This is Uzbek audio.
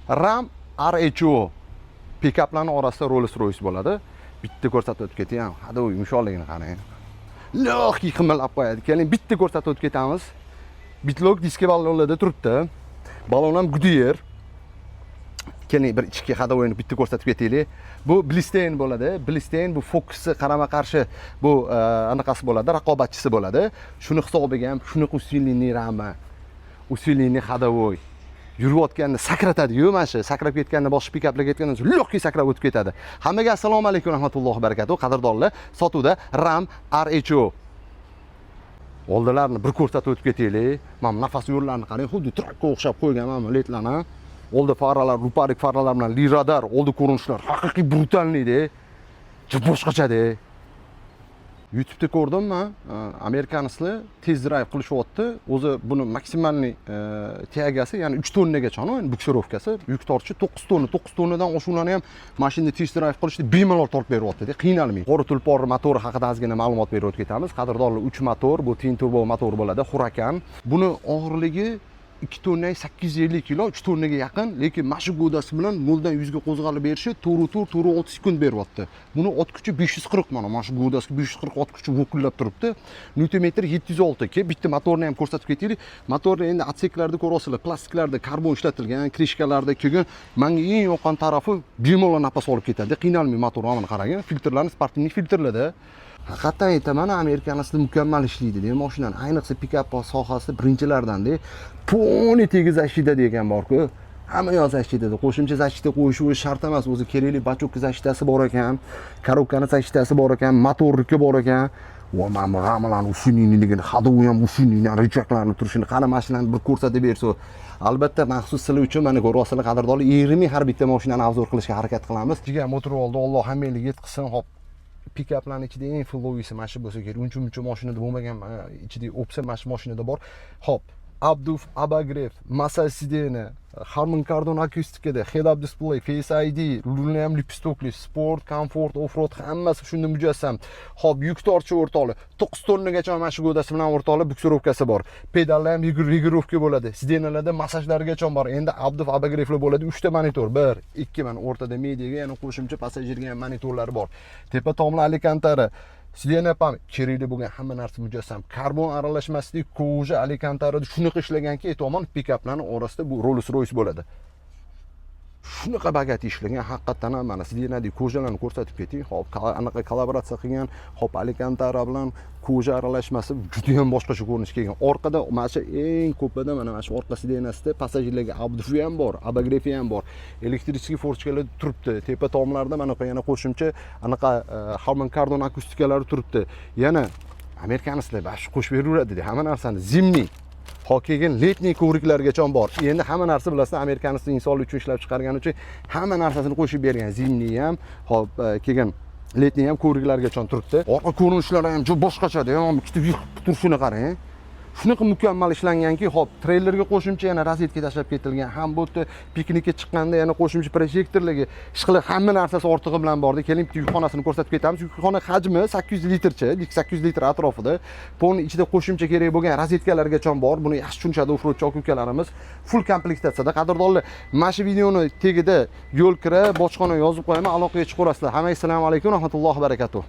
Ram RHO pikaplarni orasida Rolls Royce bo'ladi. Bitta ko'rsatib o'tib ketay ham, ходовой yumshoqligini qarang. Легкий qimillab qo'yadi. Keling, bitta ko'rsatib o'tib ketamiz. Битлок diski ballonlarda turibdi. Ballon ham Goodyear. Keling, bir ichki ходовой ni bitta ko'rsatib ketaylik. Bu Bilstein bo'ladi. Bilstein bu Focus'i qarama-qarshi bu anaqasi bo'ladi, raqobatchisi bo'ladi. Shuni hisobiga ham shunaqa усиленный rama, усиленный ходовой. Yurayotganda sakratadi-yu, mana shu sakrab ketganda, boshqa pikaplar ketganda легкий sakrab o'tib ketadi. Hammaga assalomu alaykum rahmatullohi barakatuh. Qadrdonlar, sotuvda Ram RHO. Oldilarini bir ko'rsatib o'tib ketaylik. Mana bu nafas yo'llarini qarang, xuddi trakka o'xshab qo'ygan mana bu ledlarni. Oldi faralar, luparik faralar bilan liradar, oldi ko'rinishlar haqiqiy брутальный da. Boshqachada. YouTube'da ko'rdim man, американец lar test drive qilishyapti. O'zi buni максимальный тяга si, ya'ni 3 tonnagacha, endi буксировка si, yuk tortishi 9 tonna, 9 tonnadan oshiqlarni ham mashinada test drive qilishni bemalol tortib beryapti, qiynalmay. Qora Tulpor motori haqida ozgina ma'lumot berib o'tib ketamiz. Qadrdonlar, 3 motor, bu twin turbo motor bo'ladi, Huracan. Buni og'irligi 2 tonna 850 kilo, 3 tonnaga yaqin, lekin mana shu gavdasi bilan 0 dan 100 ga qo'zg'alib berishi 4,4, 4,6 sekund beryapti. Buni ot kuchi 540, mana shu gavdasiga 540 ot kuchi vokullab turibdi. Nyuton metr 706. Ke bitta motorni ham ko'rsatib ketaylik. Motorni endi отсек larda ko'rasizlar, plastiklarda karbon ishlatilgan, крышка larda keyin menga eng yoqqan tarafi, bemalol nafas olib ketadi. Qiynalmay motor, mana qarang, filtrlarni спортивный filtrlarda. Haqiqatdan aytaman, американец lar mukammal ishlaydi de mashinani. Ayniqsa pikap sohasida birinchilardan-da. Полный tegi защита degan bor-ku. Hamma yoq защита da. Qo'shimcha защита qo'yish o'zi shart emas. O'zi kerakli бачок защита si bor ekan, коробка ni защита si bor ekan, motorniki bor ekan. Va mana bu ramalarni усиленный ligini, ходовой ham усиленный, рычаг larni turishini qani, mashinani bir ko'rsatib bersa. Albatta, maxsus sizlar uchun, mana ko'ryapsizlar, qadrdonlar, erinmay har bitta mashinani обзор qilishga harakat qilamiz. Jigar o'tirib oldi, Alloh hammanglarga yetkazsin. Hop, pikaplarni ichida eng фуловый si mana shu bo'lsa kerak. Uncha muncha mashinada bo'lmagan, mana ichida opsiya mana shu mashinada bor. Hop, обдув, обогрев, massaj сиденья, Harman Kardon akustikada, head up display, Face ID, rulni ham лепесток li, sport, komfort, off-road hammasi shunda mujassam. Hop, yuk tortishi o'rtoqlar, 9 tonnagacha mana shu gavdasi bilan, o'rtoqlar, буксировка si bor. Pedallar ham регулировка bo'ladi. Сиденья larda massajlargacha bor. Endi обдув, обогрев lar bo'ladi. 3 ta monitor, 1, 2, mana o'rtada mediaga yana qo'shimcha passajirga ham monitorlari bor. Tepa tomli Alcantara, сиденья память, kerakli bo'lgan hamma narsa mujassam. Karbon aralashmaslik, кожа Alcantarada shunaqa ishlaganki, aytyapman, pikaplarni orasida bu Rolls Royce bo'ladi. Shunaqa богатый ishlagan, haqiqatdan ham. Mana сиденья dagi кожа larni ko'rsatib keting. Hop, anaqa kollaboratsiya qilgan, hop, Alcantara bilan кожа aralashmasi juda ham boshqacha ko'rinishga kelgan. Orqada mana shu eng ko'pida mana shu orqa сиденья sida passajirlarga обдув i ham bor, обогрев i ham bor. Электрический форточка lar turibdi. Tepa tomlarida mana yana qo'shimcha anaqa Harman Kardon akustikalari turibdi. Yana американец lar shu qo'shib beraveradi hamma narsani. Зимний, ho keyin летний коврик largacha bor. Endi hamma narsa, bilasizlar, американец insonlar uchun ishlab chiqargani uchun hamma narsasini qo'shib bergan. Зимний ham, hop, keyin летний ham коврик largacha turibdi. Orqa ko'rinishlari ham juda boshqachada, ham ikkita yiqib turishini qarang. Shunaqa mukammal ishlanganki, hop, treylerga qo'shimcha yana rozetka tashlab ketilgan. Ham bu yerda piknikka chiqqanda yana qo'shimcha projektorlarga ishqilib hamma narsasi ortig'i bilan bordi. Keling, bitta yukxonasini ko'rsatib ketamiz. Yukxona hajmi 800 litrcha, 800 litr atrofida. Polni ichida qo'shimcha kerak bo'lgan rozetkalargacha bor. Buni yaxshi tushunishadi offroadchi aka ukalarimiz. Full komplektatsiyada, qadrdonlar. Mana shu videoni tagida yo'l kira, bojxona yozib qo'yaman, aloqaga chiqaverasizlar. Hammaga assalomu alaykum rahmatullohi barakatuh.